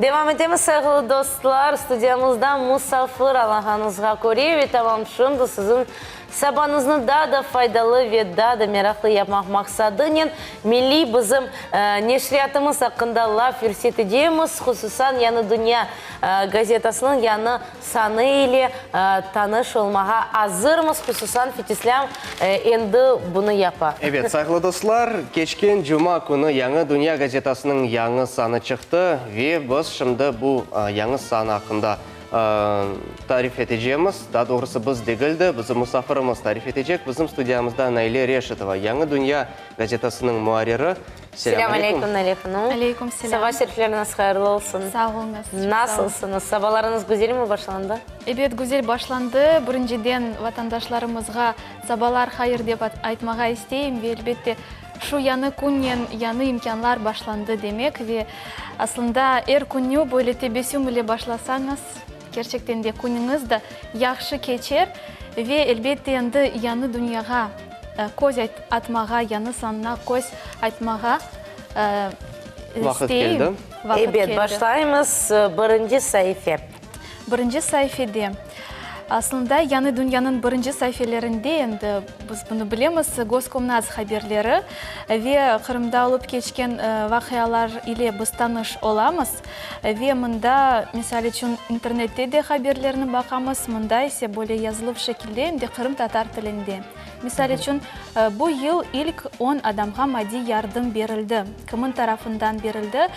Devam etemiz, sayğılı dostlar, studiyamızda musafir alağanıñızğa köre ve tamam şimdi siziñ sabañıznı daa da faydalı ve daa da meraqlı yapmaq maqsadınen milliy bizim neşriyatımız aqqında laf yürsetecemiz, hususan Yañı dünya gazetasınıñ yañı sanı ile tanış olmağa azırmız, hususan Fetislâm endi bunı yapa. Ebet, sayğılı dostlar, keçken cuma künü Yañı dünya gazetasınıñ yañı sanı çıqtı ve biz şimdi bu yañı sanı aqqında tarif etecemiz. Daa doğrusı biz degil de, bizim musafirimiz tarif etecek. Bizim studiyamızda Naile Reşitova, Yañı dünya gazetasınıñ muarriri. Selâm aleyküm, Naile hanım. Aleyküm selâm. Saba şerifleriñiz hayırlı olsun. Sağ oluñız. Nasılsıñız? Sabalarıñız güzelmi başlandı? Ebet, güzel başlandı. Birinciden, vatandaşlarımızğa sabalar hayır dep aytmağa isteyim ve, elbette, şu yañı künnen yañı imkânlar başlandı demek. Ve, aslında, er künü böyle tebessüm ile başlasañız, kerçekten de künüñiz de yahşı keçer ve, elbette, endi yañı dünyağa köz atmağa, yañı sanına köz aytmağa Vaqıt keldi. Ebet, başlaymız. Birinci saife. Birinci saifede, aslında, Yañı dünyanıñ birinci saifelerinde, endi biz bunı bilemiz, Goskomnats haberleri ve Qırımda olıp keçken vaqialar ile biz tanış olamız. Ve mında, misal içün, internette de haberlerni baqamız, mında ise böyle yazıluv şekilde, em de qırımtatar tilinde. Misal içün, bu yıl ilk on adamğa maddiy yardım berildi. Kimin tarafından berildi?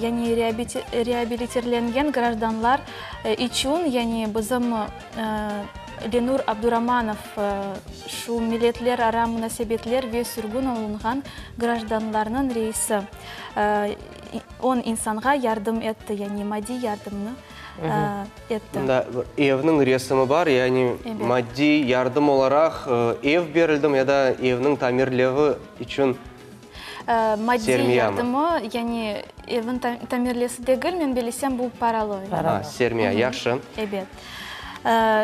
Yani reabilitirlengen grajdanlar içün, yani bizim Lenur Abduramanov, şu milletlerara munasebetler ve sürgün olunğan grajdanlarnıñ reisi, on insanğa yardım etti, yani maddiy yardımnı etti. Mında evniñ resimi bar, yani maddiy yardım olaraq ev berildimi ya da evniñ tamirlevi içün Maddiy sermiyamı? yardımı, yani evniñ tamirlesi degil, men bilesem, bu paralı. A, sermiya, yahşı. Ebet.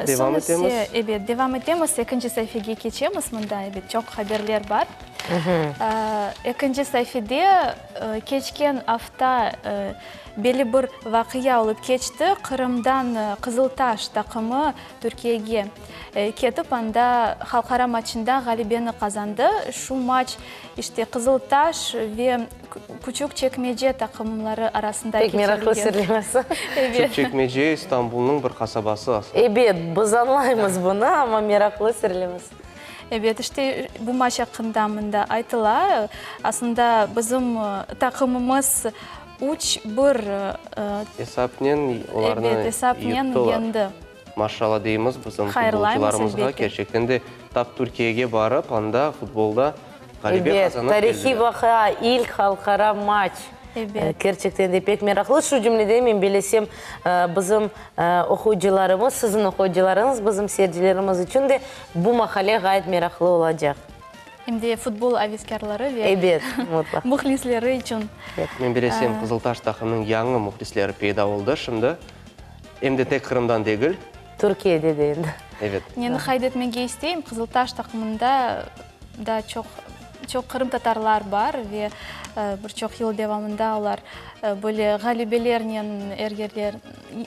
Devam Soñ ise, etemiz. ebet, devam etemiz, ekinci saifege keçemiz, mında, ebet, çoq haberler bar. Ekinci saifede keçken afta Belli bir vaqia olıp keçti, Qırımdan Qızıltaş taqımı Türkiyege ketip, anda halqara matçında ğalebeni qazandı. Şu maç, işte, Qızıltaş ve Küçük Çekmece taqımları arasında Pek meraqlı keçirilgen. serlemesi. Küçük Çekmece, İstanbulnıñ bir qasabası aslında. Ebet, biz añlaymız bunı, amma meraqlı serlemesi. Ebet, işte, bu maç aqqında mında aytıla. Aslında, bizim taqımımız Üç, bir. Esapnen olarnı Ebet, esapnen yuttılar. yendi. Maşallah deymiz bizim Hayırlaymız, futbolcılarımızğa. elbette. Kerçekten de tap Türkiyege barıp, anda futbolda ğalebe Ebet, qazanıp tarihiy keldiler. vaqia, ilk halqara maç. Ebet. Kerçekten de pek meraqlı. Şu cümleden, men bilesem, bizim oquyıcılarımız, siziñ oquyıcılarıñız, bizim seyircilerimiz içün de bu maqale ğayet meraqlı olacaq. Em de futbol aveskârları ve Ebet, mutlaq. mühlisleri içün. Men bilesem, Qızıltaş taqımınıñ yañı mühlisleri peyda oldı şimdi. Em de tek Qırımdan degil. Türkiyede de endi. Evet. Neni qayd etmege isteyim, Qızıltaş taqımında da çoq çoq qırımtatarlar bar ve bir çoq yıl devamında olar böyle ğalebelernen er yerler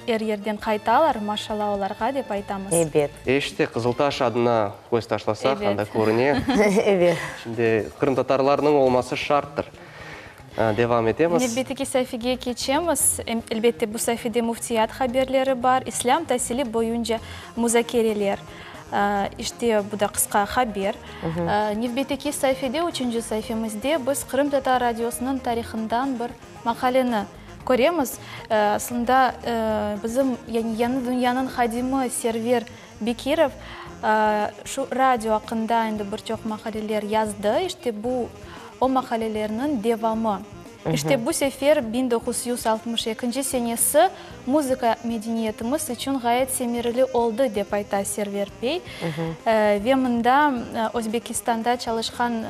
er yerden qaytalar, maşallah olarğa dep aytamız. Ebet. İşte, Qızıltaş adına köz taşlasaq, anda körüne. Ebet. Şimdi qırımtatarlarnıñ olması şarttır. Devam etemiz. Nevbetteki saifege keçemiz. Elbette, bu saifede müftiyat haberleri bar, İslâm tasili boyunca muzakereler. İşte, bu da qısqa haber. Nevbetteki saifede, üçünci saifemizde biz Qırımtatar radiosınıñ tarihından bir maqaleni köremiz. Aslında, bizim, yani Yañı dünyanıñ hadimi Server Bekirov şu radio aqqında endi bir çoq maqaleler yazdı. İşte, bu o maqalelerniñ devamı. İşte, bu sefer 1962 senesi muzıka medeniyetimiz içün ğayet semereli oldı, dep ayta Server bey. Ve mında Özbekistanda çalışqan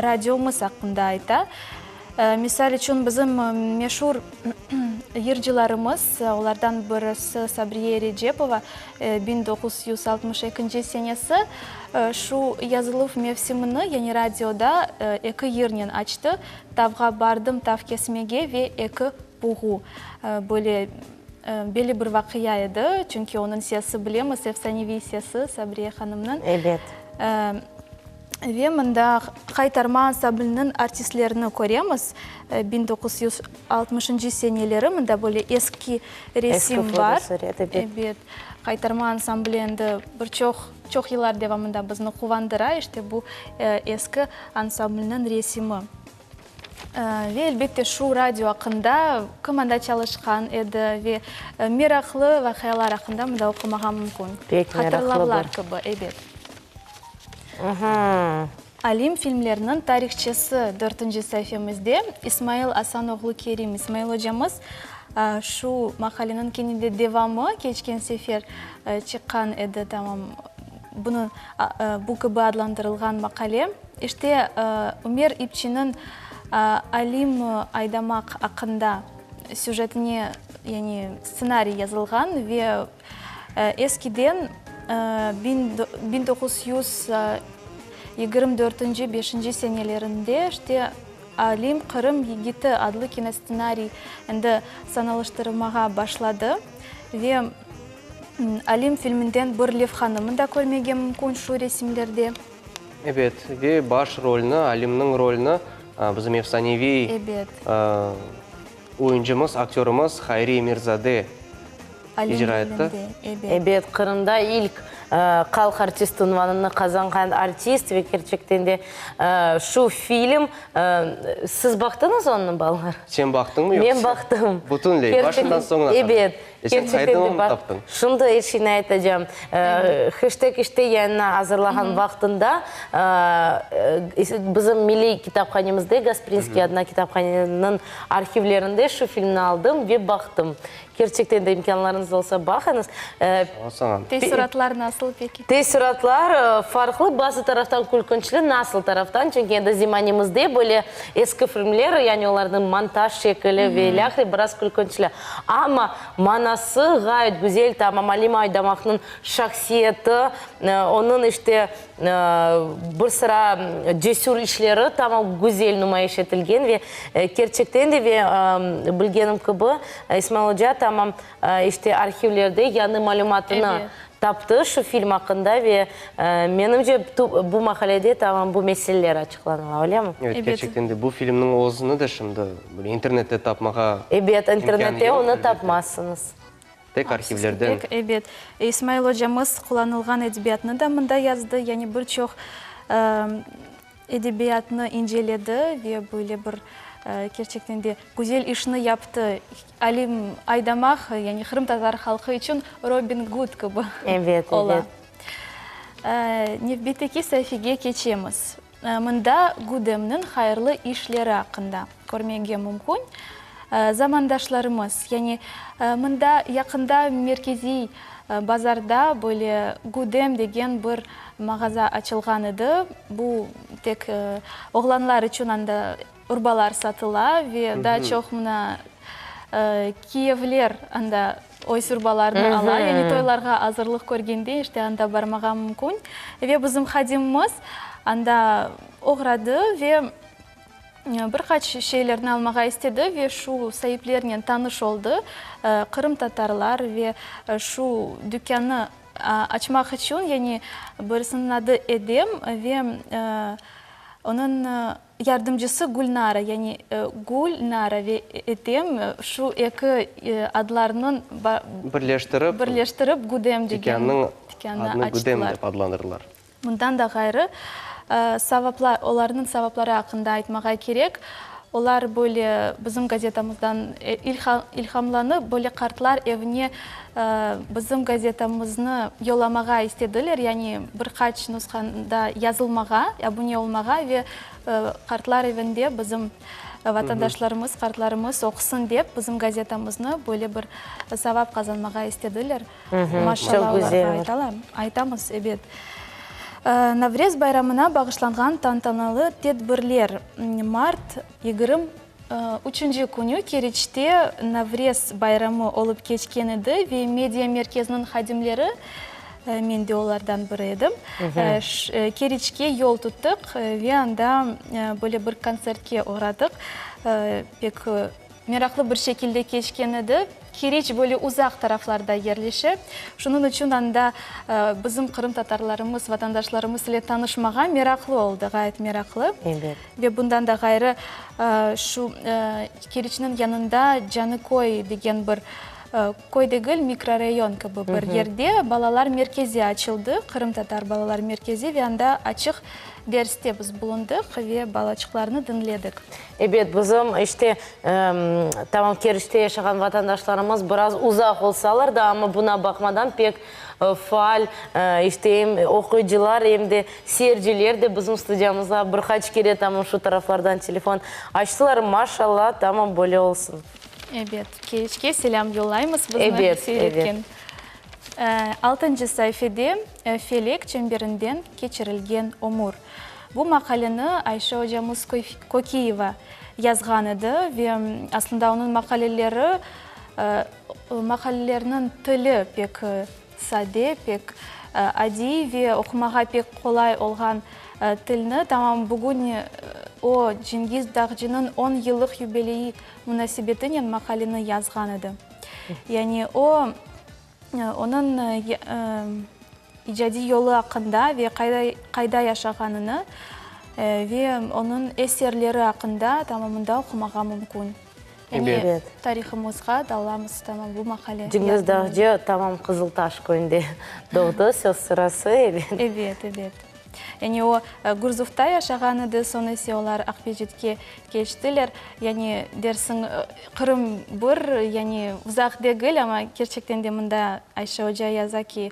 radiomız aqqında ayta. Misal içün, bizim meşur yırcılarımız, olardan birisi Sabriye Erecepova, 1962 senesi şu yazıluv mevsimini, yani radioda eki yırnen açtı, Tavğa bardım tav kesmege ve Eki. Topuğu böyle belli bir vaqia edi, çünki onıñ sesi bilemiz, efsaneviy sesi Sabriye hanımnıñ. Ebet. Ve mında Qaytarma ansambliniñ artistlerini köremiz, 1960-ncı seneleri, mında böyle eski resim bar. Eski fotosuret, ebet. Ebet. Qaytarma ansambli endi bir çoq, çoq yıllar devamında bizni quvandıra, işte bu eski ansamblniñ resimi. Ve, elbette, şu radio aqqında, kim anda çalışqan edi ve meraqlı vaqialar aqqında mında oqumağa mümkün. Pek meraqlı bir. Hatırlavlar kibi, ebet. Alim filmleriniñ tarihçesi dörtünci saifemizde İsmail Asan oğlu Kerim, İsmail ocamız şu maqaleniñ kene de devamı keçken sefer çıqqan edi, tamam bunı bu kibi adlandırılğan maqale. İşte, Ümer İpçiniñ Alim Aydamaq aqqında süjetine, yani stsenariy yazılğan ve eskiden 1924-nci, beşinci senelerinde işte Alim Qırım yigiti adlı kinostsenariy endi sanalıştırmağa başladı ve Alim filminden bir levhanı mında körmege mümkün şu resimlerde. Ebet, ve baş rolni, Alimniñ rolni bizim efsaneviy oyuncımız, aktörımız Hayri Emirzade icra etti. Ebet, Qırımda ilk Halq artisti unvanını qazanğan artist ve kerçekten de şu film, siz baqtıñız onı, balalar? Sen baqtıñmı yoqsa? Men baqtım. Bütünley, başından soñuna qadar? Ebet. E sen qaydan onı taptıñ? Şimdi er şeyni aytacağım. Heşteg işte yayınına azırlağan vaqtında bizim milliy kitaphanemizde, Gasprinskiy adına kitaphaneniñ arhivlerinde şu filmni aldım ve baqtım. Kerçekten de imkânlarıñız olsa baqıñız. Teessuratlar nasıl peki? Teessuratlar farqlı, bazı taraftan külkünçli, nasıl taraftan, çünki endi zemanemizde böyle eski filmler, yani olarnıñ montaj şekili ve ilâhre biraz külkünçli. Amma manası ğayet güzel, tamam Alim Aydamaqnıñ şahsiyeti, onıñ işte bir sıra cesür işleri tamam güzel numayış etilgen ve kerçekten de ve bilgenim kibi İsmail oca tamam işte arhivlerde yañı malümatını taptı şu film aqqında ve menimce bu maqalede tamam bu meseleler açıqlanıla, öylemi? Evet, kerçekten de bu filmniñ özüni de şimdi böyle internette tapmağa Ebet, imkân internette yoq, onı elbette. tapmazsıñız. Tek arhivlerden. Tek, ebet. İsmail ocamız qullanılğan edebiyatnı da mında yazdı, yani bir çoq edebiyatnı inceledi ve böyle bir kerçekten de güzel işni yaptı. Alim Aydamaq, yani qırımtatar halqı içün Robin Gud kibi Ebet, ola. ebet. Nevbetteki saifege keçemiz. Mında Gudemniñ hayırlı işleri aqqında körmege mümkün. Zamandaşlarımız, yani mında yaqında merkeziy bazarda böyle Gudem degen bir mağaza açılğan edi. Bu tek oğlanlar içün anda urbalar satıla ve daa çoq mına kiyevler anda öz urbalarını ala, yani toylarğa azırlıq körgende işte anda barmağa mümkün. Ve bizim hadimimiz anda oğradı ve bir qaç şeylerni almağa istedi ve şu saiplernen tanış oldı, qırımtatarlar ve şu dükânnı açmaq içün, yani birisiniñ adı Edem ve onıñ Yardımcısı Gülnara, yani Gülnara ve Etem şu eki adlarnıñ Birleştirip, birleştirip Güdem degen tükânnıñ tükânnı adını Güdem açtılar. dep adlandırdılar. Bundan da ğayrı, savaplar, olarnıñ savapları aqqında aytmağa kerek. Olar böyle bizim gazetamızdan ilhamlanıp, böyle qartlar evine bizim gazetamıznı yollamağa istediler, yani bir qaç nusqanda yazılmağa, abune olmağa ve qartlar evinde bizim vatandaşlarımız, qartlarımız oqusın dep bizim gazetamıznı böyle bir savap qazanmağa istediler. Maşallah olarğa aytamız, ebet. Navrez bayramına bağışlanğan tantanalı tedbirler mart 23 künü Keriçte Navrez bayramı olıp keçken edi ve media merkeziniñ hadimleri, men de olardan biri edim, Keriçke yol tuttıq ve anda böyle bir kontsertke oğradıq. Pek. Meraqlı bir şekilde keçken edi. Keriç böyle uzaq taraflarda yerleşe. Şunıñ içün anda bizim qırımtatarlarımız, vatandaşlarımız ile tanışmağa meraqlı oldı, ğayet meraqlı. Ebet. Ve bundan da ğayrı, şu Keriçniñ yanında Canıköy degen bir köy degil, mikrorayon kibi bir yerde balalar merkezi açıldı, qırımtatar balalar merkezi ve anda açıq derste biz bulundıq ve balaçıqlarnı diñledik. Ebet, bizim işte, tamam Keriçte yaşağan vatandaşlarımız biraz uzaq olsalar da, amma buna baqmadan pek faal, işte, em oquyıcılar, em de seyirciler de bizim studiyamızğa bir qaç kere tamam şu taraflardan telefon açtılar. Maşallah, tamam böyle olsun. Ebet, Keriçke selâm yollaymız bizni Ebet, seyretken. ebet. Altıncı saifede Felek çemberinden keçirilgen ömür. Bu maqaleni Ayşe ocamız Kökiyeva yazğan edi ve aslında onıñ maqaleleri, maqaleleriniñ tili pek sade, pek adiy ve oqumağa pek qolay olğan tilni tamam bugün o Cengiz Dağcınıñ on yıllıq yubileyi munasebetinen maqaleni yazğan edi. Yani o, Onıñ icadiy yolu aqqında ve qayda yaşağanını ve onıñ eserleri aqqında tamamında oqumağa mümkün. Yani tarihımızğa dalamız tamam bu maqale. Cengiz Dağcı tamam Qızıltaş köyünde doğdı, söz sırası, ebet. Ebet, ebet. Yani o, Gurzufta yaşağan edi, soñ ise olar Aqmescitke keçtiler. Yani dersiñ, Qırım bir, yani uzaq degil, amma kerçekten de mında Ayşe oca yaza ki,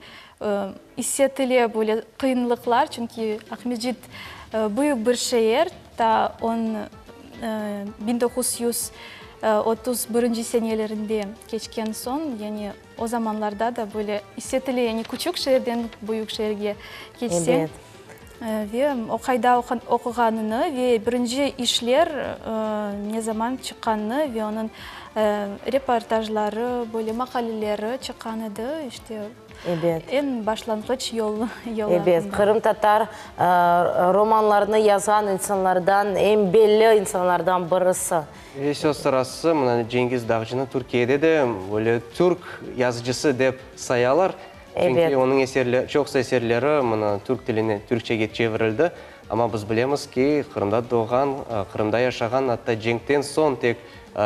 issetile böyle qıyınlıqlar, çünki Aqmescit büyük bir şeer, ta on 1931 senelerinde keçken soñ, yani O zamanlarda da böyle issetile, yani küçük şeerden büyük şeerge keçseñ. Ve o qayda oquğanını ve birinci işler ne zaman çıqqanını ve onıñ reportajları, böyle maqaleleri çıqqan edi, işte, eñ başlanğıç yolu aqqında. Ebet, qırımtatar romanlarını yazğan insanlardan, eñ belli insanlardan birisi. Ve söz sırası, mına Cengiz Dağcını Türkiyede de böyle türk yazıcısı dep sayalar. Çünki onıñ eserleri, çoqusı eserleri mına türk tiline, türkçege çevirildi. Amma biz bilemiz ki, Qırımda doğğan, Qırımda yaşağan, atta cenkten soñ tek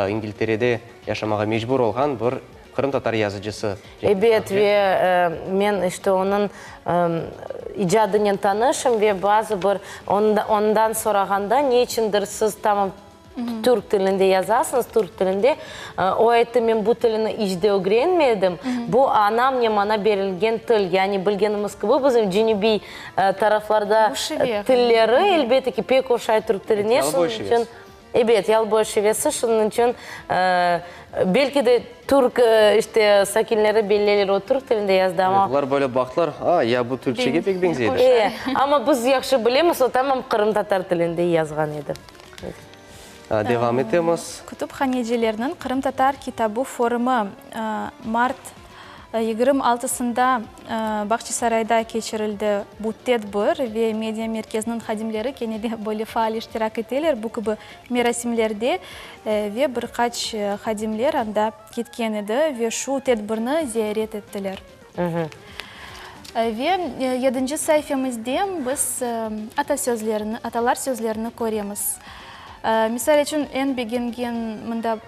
İngilterede yaşamağa mecbur olğan bir qırımtatar yazıcısı Cengiz Dağcı. Ebet, ve men işte onıñ icadınen tanışım ve bazı bir ondan sorağanda, ne içündir siz tamam Türk tilinde yazasıñız, türk tilinde. O ayttı, men bu tilini iç de ögrenmedim. Bu anamnen maña berilgen til. Yani bilgenimiz kibi, bizim cenübiy taraflarda tilleri, elbette ki, pek oşay türk tiline. Yalıboy şivesi. Ebet, yalıboy şivesi. Şunıñ içün, belki de, türk, işte, sakinleri belleler, o türk tilinde yazdı, amma. Evet, olar böyle baqtılar, a, ya bu türkçege pek beñzeydir. E, amma biz yahşı bilemiz, o tamam qırımtatar tilinde yazğan edi. Devam etemiz. Kütüphanecilerniñ qırımtatar kitabı forumı mart 26-sında Bağçasarayda keçirildi. Bu tedbir ve media merkeziniñ hadimleri kene de böyle faal iştirak eteler bu kibi merasimlerde ve bir qaç hadimler anda ketken edi ve şu tedbirni ziyaret ettiler. Ve yedinci saifemizde biz ata sözlerini, atalar sözlerini köremiz. Misal içün, eñ begengen, mında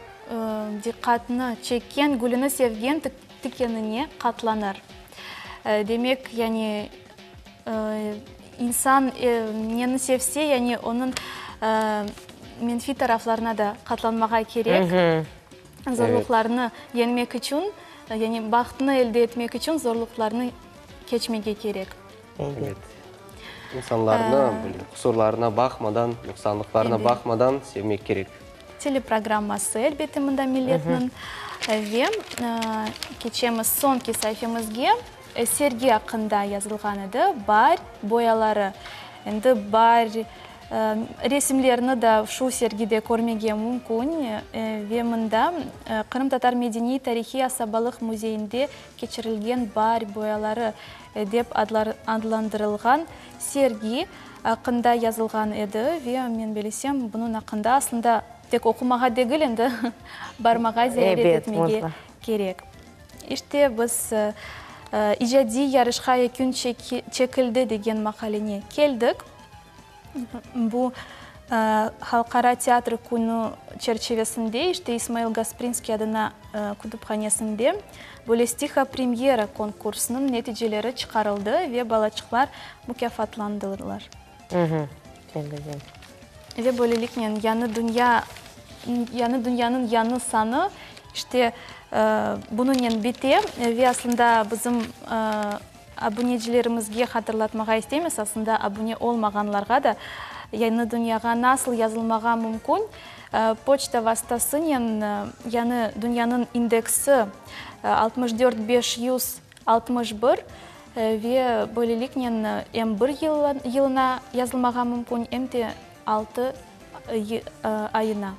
diqqatnı çekken, gülüni sevgen tikenine qatlanır. Demek, yani insan neni sevse, yani onıñ menfiy taraflarına da qatlanmağa kerek. Zorluqlarnı yeñmek içün, yani bahtnı elde etmek içün zorluqlarnı keçmege kerek. Ebet. İnsanlarnı böyle qusurlarına baqmadan, nuqsanlıqlarına baqmadan sevmek kerek. Teleprogramması, elbette, mında milletniñ. Ve keçemiz soñki saifemizge. Sergi aqqında yazılğan edi. Baar boyaları. Endi baar Resimlerni da şu sergide körmege mümkün ve mında Qırımtatar medeniy-tarihiy asabalıq müzeyinde keçirilgen Baar boyaları dep adlandırılğan sergi. aqqında yazılğan edi ve men bilesem, bunıñ aqqında aslında tek oqumağa degil, endi barmağa, ziyaret etmege kerek. İşte, biz icadiy yarışqa yekün çekildi degen maqalene keldik. Bu Halqara teatr künü çerçivesinde, işte, İsmail Gasprinskiy adına kütüphanesinde böyle stihopremyera konkursınıñ neticeleri çıqarıldı ve balaçıqlar mukâfatlandılar. Ve böyleliknen Yañı dünya, Yañı dünyanıñ yañı sanı, işte, bunıñnen bite. Ve aslında bizim Abunecilerimizge hatırlatmağa isteymiz, aslında abune olmağanlarğa da, Yañı dünyağa nasıl yazılmağa mümkün, poçta vastasınen Yañı dünyanıñ indeksi 64 561 ve böyleliknen em bir yılına yazılmağa mümkün, em de altı ayına.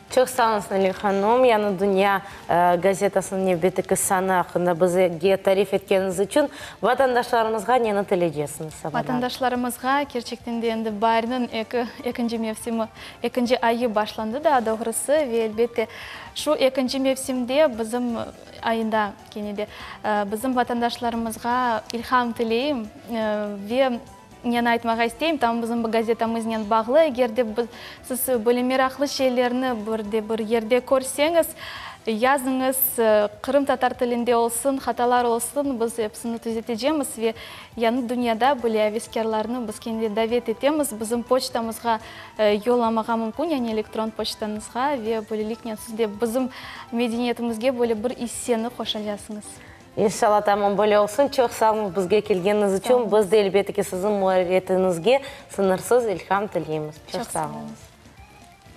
Çoq sağ oluñız, Nilüfer hanım, Yañı dünya gazetasınıñ nevbetteki sanı aqqında bizge tarif etkeniñiz içün. Vatandaşlarımızğa neni tileycesiñiz sabadan? Vatandaşlarımızğa, kerçekten de, endi baarniñ eki, ekinci mevsimi, ekinci ayı başlandı daa doğrusı, ve elbette, şu ekinci mevsimde bizim ayında kene de bizim vatandaşlarımızğa ilham tileyim ve Neni aytmağa isteyim, tam bizim bu gazetamıznen bağlı, eger de siz böyle meraqlı şeylerni bir de bir yerde körseñiz, yazıñız, qırımtatar tilinde olsun, hatalar olsun, biz episini tüzetecemiz ve Yañı dünyada böyle aveskârlarnı biz kene de davet etemiz, bizim poçtamızğa yollamağa mümkün, yani elektron poçtañızğa ve böyleliknen siz de bizim medeniyetimizge böyle bir isseni qoşacasıñız. İnşallah tamam böyle olsun. Çoq sağ oluñız bizge kelgeniñiz içün. Biz de elbette ki siziñ muarririyetiñizge sıñırsız ilham tileymiz. Çoq sağ oluñız.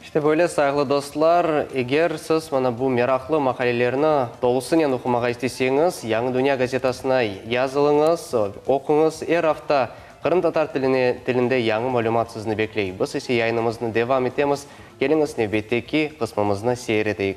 İşte böyle, sayğılı dostlar, eger siz mana bu meraqlı maqalelerni tolusınen oqumağa isteseñiz, Yañı dünya gazetasına yazılıñız, oquñız. Er afta qırımtatar tiline tilinde yañı malümat sizni bekley. Biz ise yayınımıznı devam etemiz. Keliñiz, nevbetteki qısmımıznı seyir eteyik.